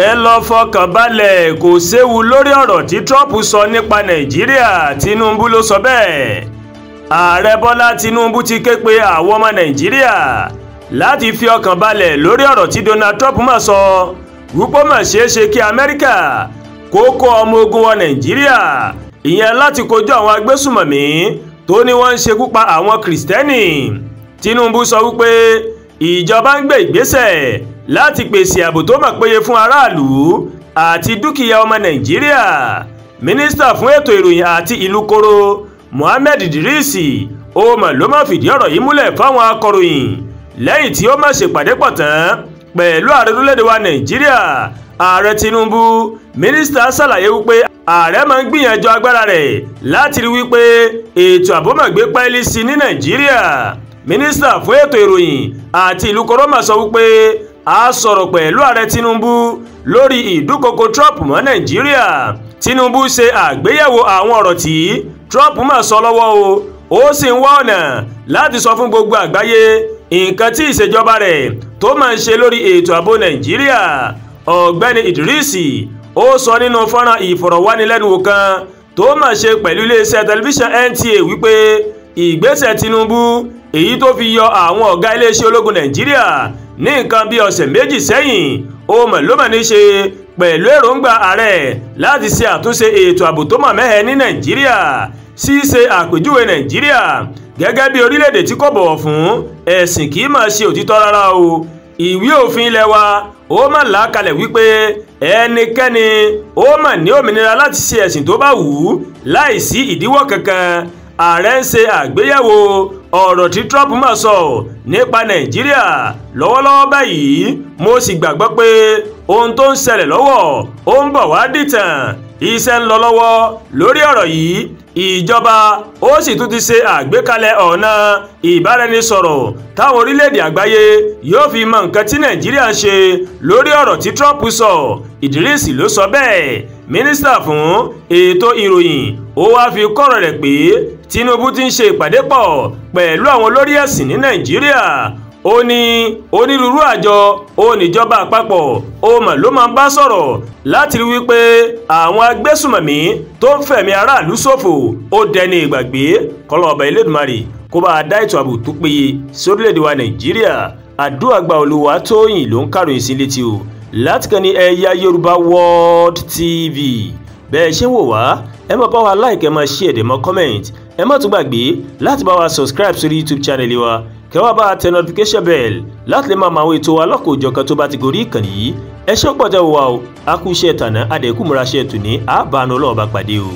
Ẹ lọ fọkàn balẹ̀, kò séwu lórí ọ̀rọ̀ tí Trump sọ nípa Nàìjíríà, Tinubu ló sọ bẹ́ẹ̀. Ààrẹ Bọ́lá Tinubu ti ké pe àwọn ọmọ Nàìjíríà láti fi ọkàn balẹ̀ lórí ọ̀rọ̀ tí Donald Trump mà sọ wípé mà ṣeé ṣe kí Amẹ́ríkà kó kó ọmọ ogun wọ Nàìjíríà, ìyẹn láti kojú àwọn agbésùmọ̀mí tó ní wọ́n ń ṣekú pa àwọn Kìrìsìtẹ́nì. Tinubu sọ wípé ìjọba ń gbé ìgbésẹ̀ láti pèsè ààbò tó mọ̀ péye fún aráàlú àti dúkìá ọmọ Nàìjíríà. Mínísítà fún ètò ìròyìn àti ìlú koro Mohammed Idris ọmọ ló má fìdí ọ̀rọ̀ yìí múlẹ̀ fáwọn akọ̀ròyìn lẹ́yìn tí ó má ṣèpàdé pọ̀ tán pẹ̀lú ààrẹ orílẹ̀-èdè wa Nàìjíríà, ààrẹ Tinubu. Mínísítà ṣàlàyé wípé ààrẹ máa ń gbìyànjú agbára rẹ̀ láti rí wípé ètò ààbò máa gbé pẹ́ẹ́lí sí ní Nàìjíríà. Mínísítà fún ètò ìròyìn àti ìlú koro mà sọ wípé a sọ̀rọ̀ pẹ̀lú ààrẹ Tinubu lórí ìdúkokò Trump mọ́ Nàìjíríà. Tinubu ṣe àgbéyẹ̀wò àwọn ọ̀rọ̀ tí Trump mà sọ lọ́wọ́ o, ó sì ń wá ọ̀nà láti sọ fún gbogbo àgbáyé nǹkan tí ìṣèjọba rẹ̀ tó máa ń ṣe lórí ètò ààbò Nàìjíríà. Ọ̀gbẹ́ni Idris ó sọ nínú fọ́nrán ìfọ̀rọ̀wánilẹ́nuwò kan tó máa ṣe pẹ̀lú iléeṣẹ́ tẹlifíṣàn NTA wípé ìgbésẹ̀ Tinubu èyí tó fi yọ àwọn ọ̀gá iléeṣẹ́ ológun Nàìjíríà ní nǹkan bí ọ̀sẹ̀ méjì sẹ́yìn ó mọ̀ ló mọ̀ ní ṣe pẹ̀lú èròǹgbà ààrẹ láti ṣe àtúnṣe ètò ààbò tó mọ̀ mẹ́hẹ ní Nàìjíríà. Ṣíṣe àpèjúwe Nàìjíríà gẹ́gẹ́ bí orílẹ̀-èdè tí kò bọ̀wọ̀ fún ẹ̀sìn kì í máa ṣe òtítọ́ rárá o. Ìwé òfin ilẹ̀ wa ó mà là kalẹ̀ wípé ẹnikẹ́ni ó mà ní òmìnira láti ṣe ẹ̀sìn tó bá wù ú láìsí ìdíwọ́ kankan. Ààrẹ ń ṣe àgbéyẹ̀wò ọ̀rọ̀ tí Trump mà sọ nípa Nàìjíríà lọ́wọ́lọ́wọ́ báyìí, mo sì gbàgbọ́ pé ohun tó ń ṣẹlẹ̀ lọ́wọ́ ó ń bọ̀ wá dìtàn. Iṣẹ́ ń lọ lọ́wọ́ lórí ọ̀rọ̀ yìí, ìjọba ó sì tún ti ṣe àgbékalẹ̀ ọ̀nà ìbáraẹnisọ̀rọ̀ táwọn orílẹ̀-èdè àgbáyé yóò fi mọ nǹkan tí Nàìjíríà ń ṣe lórí ọ̀rọ̀ tí Trump sọ. Idris ló sọ bẹ́ẹ̀. Mínísítà fún ètò ìròyìn ó wá fi kọ́rọ̀ rẹ̀ pé Tinubu ti ń ṣe ìpàdé pọ̀ pẹ̀lú àwọn olórí ẹ̀sìn ní Nàìjíríà. Ó ní onírúurú àjọ oníjọba àpapọ̀ ọmọ ló máa ń bá sọ̀rọ̀ láti rí wípé àwọn agbésùmọ̀mí tó ń fẹ̀mí aráàlú ṣòfò ó dẹni ìgbàgbé. Kọ́lọ́ ọba Elédùmarè kó bá a dá ètò ààbò tó péye sórílẹ̀-èdè wa Nàìjíríà. Àdúràgbà Olúwatóyìn ló ń kàròyìn sí létí o láti kàn ní Ẹ̀yà Yorùbá World TV. Bẹ́ẹ̀ ṣe ń wò wá, ẹ máa bá wa like, ẹ máa share, ẹ máa comment, ẹ má tún gbàgbé láti bá wa subscribe sórí YouTube channel wa, kẹ́ wá bá a tẹ notification bell láti lè máa mọ àwọn ètò alọ́kọ̀ọ́jọ̀kan tó bá ti gorí ìkànnì yìí. Ẹ ṣé pọ̀ tẹ́ wò wá o, a kú iṣẹ́ tàná, adẹ̀kú múra ṣe tòní, àbánu ọlọ́ọ̀bá pàdé o.